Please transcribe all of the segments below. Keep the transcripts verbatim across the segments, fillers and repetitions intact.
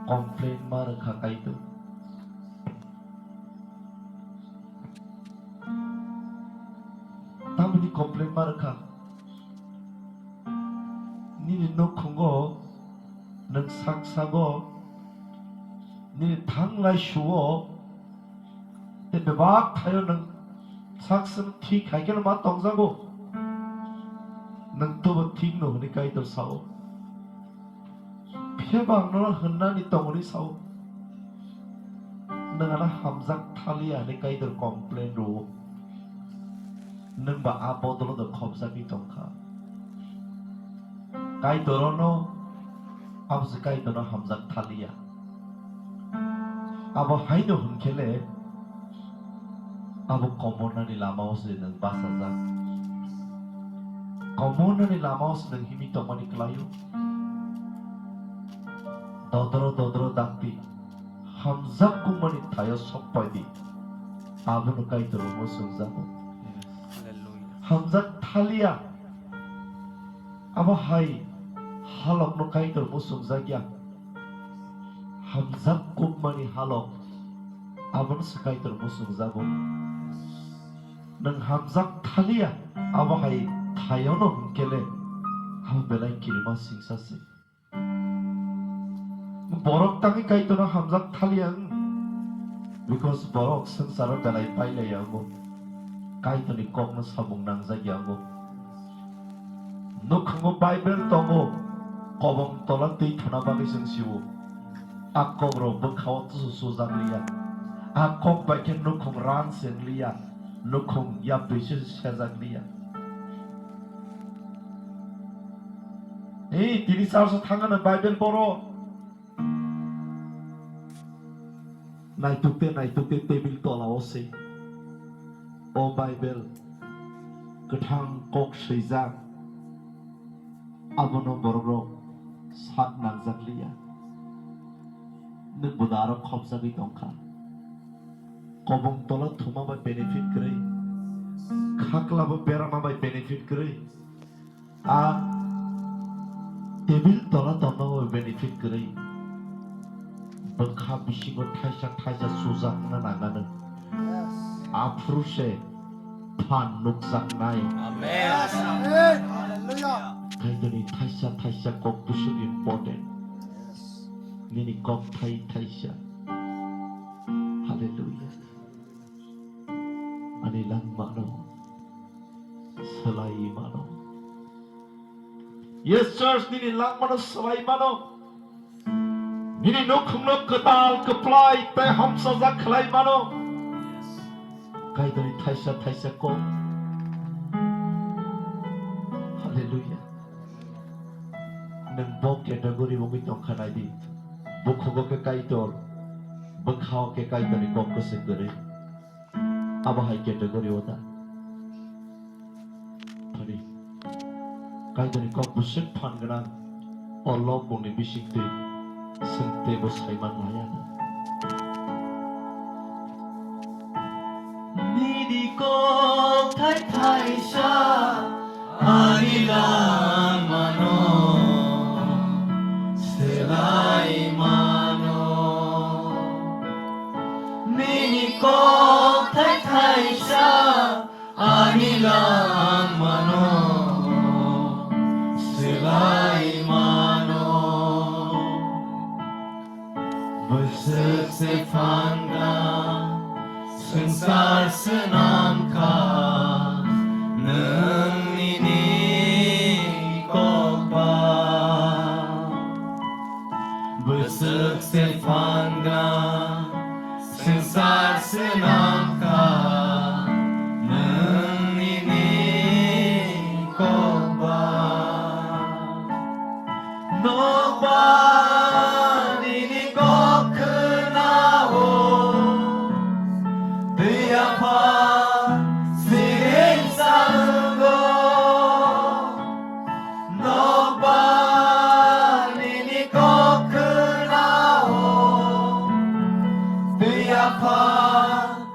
Complain ma rwkha Kaitor. Tamoni complain ma rwkha? Nini nukhungo, nwng sak sago, nini thanglai suo, tei bebak thaio nwng sak sano thik hai kheno ma tongjago. Nwng tobo thik no hwnwi Kaitor sao. Phiya bo ang nono hwnnani tongmani sao. Nwng ano hamjak thaliya hwnwi Kaitor complain rwo. Nwng ba a bodolo do khopjagwi tongkha. Kaitor ono, abo se Kaitor no hamjak thaliya. Abo haino hwnkhe le, abo komornani lamao se nwng bachajak. Komornani lamao se nwng himwi tongmani kwlaio. Dodoro dodoro dakti, hamjak kukmani thaio sok paidi. Abono Kaitor bo swngjak. Hallelujah. Hamjak thaliya. Abo hai halokno Kaitor muchungjakya. Hamjak kukmani halok, abono se Kaitor muchungjago. Nwng hamjak thaliya, abo hai thaiono hwnkhe le, abo belai kirima singsa se. Borok tangwi Kaitorno hamjak thaliya wng, because borok swngcharo belai pailaiya wngo, Kaitorni kokno samung nangjak ya wngo. Nukhungo Bible tongo, kobong tola twi thana bagwi chwng sio. A kokrok bwkhao tusu sujak liya. A kok bai khe nukhung ran se wng liya, nukhung yapri se sejak liya. Ei, tini church-o thangano Bible poro. Naituk te naituk te table tola-o se. O Bible kwthang kok swijak, abono borokrok sak nangjak liya. Nwng bo da aro khopjagwi tongkha. Kobong tola thuma bai benefit kwrwi, khaklabo berama bai benefit kwrwi, a table tola tongma bai benefit kwrwi, bwkha bisingo thaisa thaisa sujakna nangano. Aphuru se phan nukjaknai. Amen. Hallelujah. Kaitorni thaisa thaisa kok bwswk important. Nini kok thai thaisa. Hallelujah. Ani langmano swlai mano. Yes, church, nini langmano swlai mano. Nini nukhungno kwtal, kwplai tei hamsajak khlai mano. Kaitorni thaisa thaisa kok. Hallelujah. Nwng bo category wngwi tongkha naidi. Bukhugo khe Kaitor, bwkhao khe Kaitorni kok kwswk kwrwi. Abo hai category o da. Thani. Kaitorni kok bwswk phan gwnang, o lokbongni bisingtwi chwng teibo saiman laya. Nini kok thai thaisa ani langmano swlai mano. Nini kok thai thaisa ani langmano swlai mano. Bwswk se phan gwnang swngchar swnam kha nwng nini kok bai. Bwswk se phan gwnang swngchar swnam kha nwng nini kok bai. Nokbar nini kok khwnao, twi aphang siring sango. Nokbar nini kok khwnao, twi aphang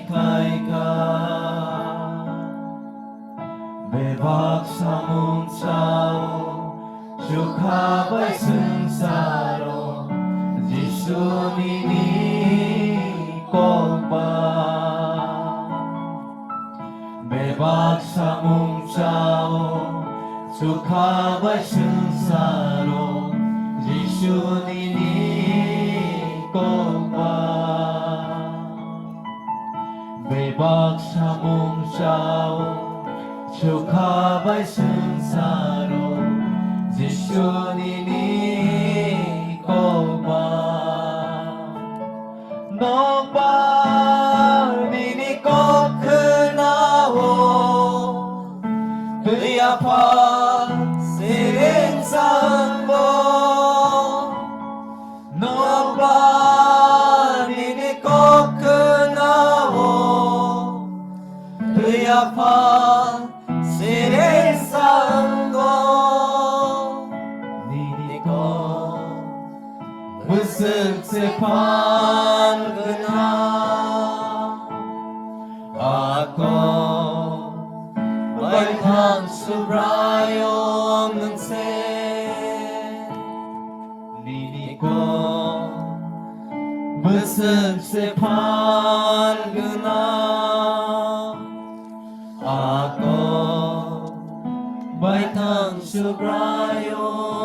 Khlaikha bebak samung sao, chukha bai swngcharo Jisu nini kokba. Bebak samung sao, chukha bai swngcharo Jisu nini kokba. Bebak samung sao, chukha bai swngcharo Jisu nini kokba. Nokbar nini kok khwnao, twi aphal sereng sango. Nokbar nini kok khwnao, twi aphal sereng sango. Nini kok bwswk se phan gwnang. Ako baithang Subraiyung nwng se. Nini kok bwswk se phan gwnang. Ako baithang Subraiyung